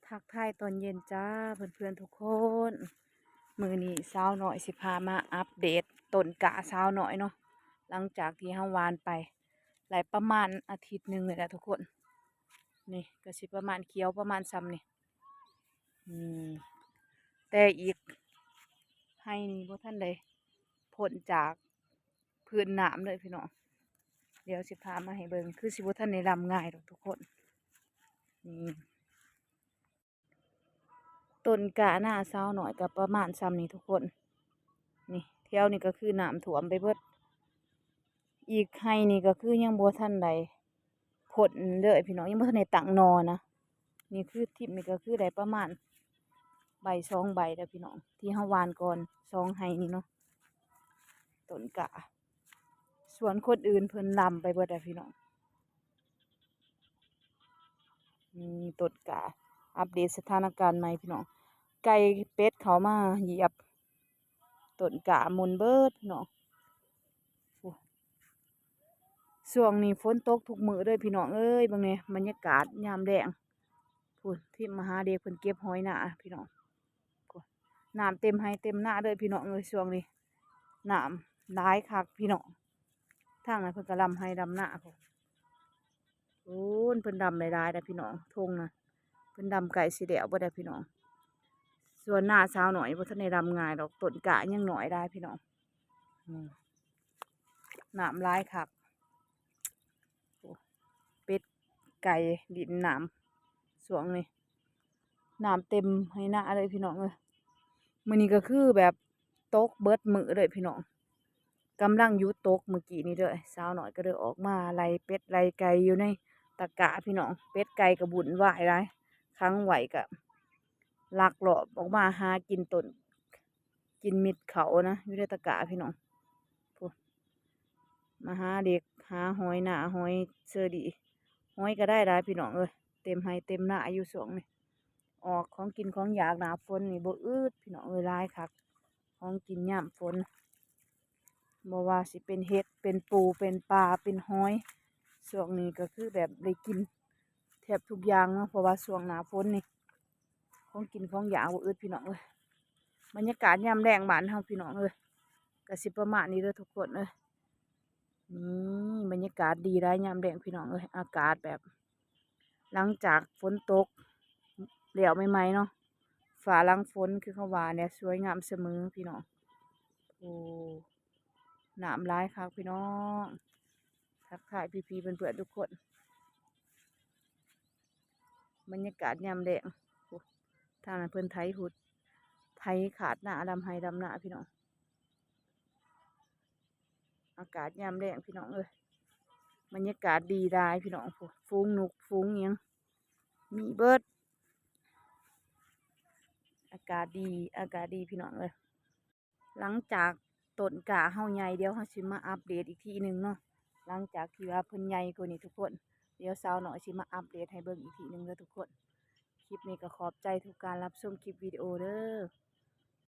ທັກທາຍຕອນເຢັນຈ້າເພື່ອນໆທຸກຄົນ. ມື້ນີ້ສາວນ້ອຍຊິພາມາອັບເດດຕົ້ນກ້າສາວນ້ອຍເນາະ, ຫຼັງຈາກທີ່ເຮົາຫວ່ານໄປໄດ້ປະມານອາທິດໜຶ່ງນີ້ແຫຼະທຸກຄົນ. ນີ້ກໍຊິປະມານຂຽວປະມານຊ່ຳນີ້. ອືມ ແຕ່ອີກໄຮ່ນີ້ບໍ່ທັນໄດ້ພົ້ນຈາກພື້ນນ້ຳເລີຍພີ່ນ້ອງ. ດຽວຊິພາມາໃຫ້ເບິ່ງ, ຄືຊິບໍ່ທັນໄດ້ດຳງ່າຍດອກທຸກຄົນ. ນີ້ ຕົ້ນກ້ານາສາວນ້ອຍກໍປະມານຊ່ຳນີ້ທຸກຄົນ. ນີ້ ແຖວນີ້ກໍຄືນ້ຳຖ້ວມໄປເບິດ. ອີກໄຮ່ນີ້ກໍຄືຍັງບໍ່ທັນໄດ້ພົ້ນເດີ້ພີ່ນ້ອງ, ຍັງບໍ່ທັນໄດ້ຕັ້ງໜໍ່ນະ. ນີ້ຄືທິ່ມນີ້ກໍຄືໄດ້ປະມານໃບສອງໃບແລ້ວພີ່ນ້ອງ, ທີ່ເຮົາຫວ່ານກ່ອນສອງໄຮ່ນີ້ເນາະ. ຕົ້ນກ້າ ສ່ວນຄົນອື່ນເພິ່ນດຳໄປເບິດແລ້ວພີ່ນ້ອງ. ນີ້ຕົ້ນກ້າ ອັບເດດສະຖານະການໃໝ່ພີ່ນ້ອງ. ໄກ່ເປັດເຂົ້າມາຢຽບຕົ້ນກ້າໝົດເບິດເນາະ. ໂອ້ ຊ່ວງນີ້ຝົນຕົກທຸກມື້ເດີ້ພີ່ນ້ອງເອີຍ. ເບິ່ງແດ່ ບັນຍາກາດຍາມແລງ. ພຸ້ນ ທີມມະຫາເດກເພິ່ນເກັບຫອຍນາພີ່ນ້ອງ. ນ້ຳເຕັມໄຮ່ເຕັມນາເດີ້ພີ່ນ້ອງເອີຍ, ຊ່ວງນີ້ນ້ຳຫຼາຍຄັກພີ່ນ້ອງ. ທາງນັ້ນເພິ່ນກໍດຳໄຮ່ດຳນາພຸ້ນ. ໂອ້ນ ເພິ່ນດຳຫຼາຍໆແລ້ວພີ່ນ້ອງ, ທົ່ງນະເພິ່ນດຳໃກ້ຊິແລ້ວເບິດແລ້ວພີ່ນ້ອງ. ສ່ວນນາສາວນ້ອຍບໍ່ທັນໄດ້ດຳງ່າຍດອກ, ຕົ້ນກ້າຍັງນ້ອຍຫຼາຍພີ່ນ້ອງ. ອືມ ນ້ຳຫຼາຍຄັກ. ໂອ້ ເປັດໄກ່ຫຼິ້ນນ້ຳຊ່ວງນີ້ ນ້ຳເຕັມໄຮ່ນາເລີຍພີ່ນ້ອງເອີຍ. ມື້ນີ້ກໍຄືແບບຕົກເບິດມື້ເລີຍພີ່ນ້ອງ, ກຳລັງຢຸດຕົກມື້ກີ້ນີ້ເລີຍ. ສາວນ້ອຍກໍເລີຍອອກມາໄລ່ເປັດໄລ່ໄກ່ຢູ່ໃນຕະກະພີ່ນ້ອງ. ເປັດໄກ່ກໍວຸ້ນວາຍຫຼາຍ, ຂັງໄວ້ກໍລັກລອບອອກມາຫາກິນຕົ້ນ ກິນເມັດເຂົ້ານະ ຢູ່ໃນຕະກະພີ່ນ້ອງ. ພຸ້ນ ມາຫາເດັກ ຫາຫອຍນາ ຫອຍເຊີຣີ ຫອຍກໍໄດ້ຫຼາຍພີ່ນ້ອງເອີຍ. ເຕັມໄຮ່ເຕັມນາຢູ່ຊ່ວງນີ້, ອອກຂອງກິນຂອງຢາກໜ້າຝົນນີ້ບໍ່ອຶດພີ່ນ້ອງເອີຍ, ຫຼາຍຄັກຂອງກິນຍາມຝົນ. ບໍ່ວ່າຊິເປັນເຫັດ ເປັນປູ ເປັນປາ ເປັນຫອຍ, ຊ່ວງນີ້ກໍຄືແບບໄດ້ກິນແທບທຸກຢ່າງເນາະ, ເພາະວ່າຊ່ວງໜ້າຝົນນີ້ ຂອງກິນຂອງຢາກບໍ່ອຶດພີ່ນ້ອງເອີຍ. ບັນຍາກາດຍາມແລງບ້ານເຮົາພີ່ນ້ອງເອີຍ ກໍຊິປະມານນີ້ເດີ້ທຸກຄົນເອີຍ. ນີ້ບັນຍາກາດດີຫຼາຍຍາມແລງພີ່ນ້ອງເອີຍ, ອາກາດແບບ ຫຼັງຈາກຝົນຕົກແລ້ວໃໝ່ໆເນາະ, ຟ້າຫຼັງຝົນຄືເຂົາວ່າແຫຼະ ສວຍງາມສະເໝີພີ່ນ້ອງ. ໂອ້ ນ້ຳຫຼາຍຄັກພີ່ນ້ອງ. ທັກທາຍພີ່ໆເພື່ອນໆທຸກຄົນ. ບັນຍາກາດຍາມແລງ. ໂອ້ ທາງນັ້ນເພິ່ນໄຖຫຸດ ໄຖຄາດນາ ດຳໄຮ່ດຳນາພີ່ນ້ອງ. ອາກາດຍາມແລງພີ່ນ້ອງເອີຍ, ບັນຍາກາດດີຫຼາຍພີ່ນ້ອງ. ໂອ້ ຝູງນົກ ຝູງຫຍັງມີເບິດ. ອາກາດດີ ອາກາດດີພີ່ນ້ອງເອີຍ. ຫຼັງຈາກຕົ້ນກ້າເຮົາໃຫຍ່ ດຽວເຮົາຊິມາອັບເດດອີກທີໜຶ່ງເນາະ. ຫຼັງຈາກທີ່ວ່າເພິ່ນໃຫຍ່ກວ່ານີ້ທຸກຄົນ, ດຽວສາວນ້ອຍຊິມາອັບເດດໃຫ້ເບິ່ງອີກທີໜຶ່ງເດີ້ທຸກຄົນ. ຄລິບນີ້ກໍຂອບໃຈທຸກການຮັບຊົມຄລິບວິດີໂອເດີ້.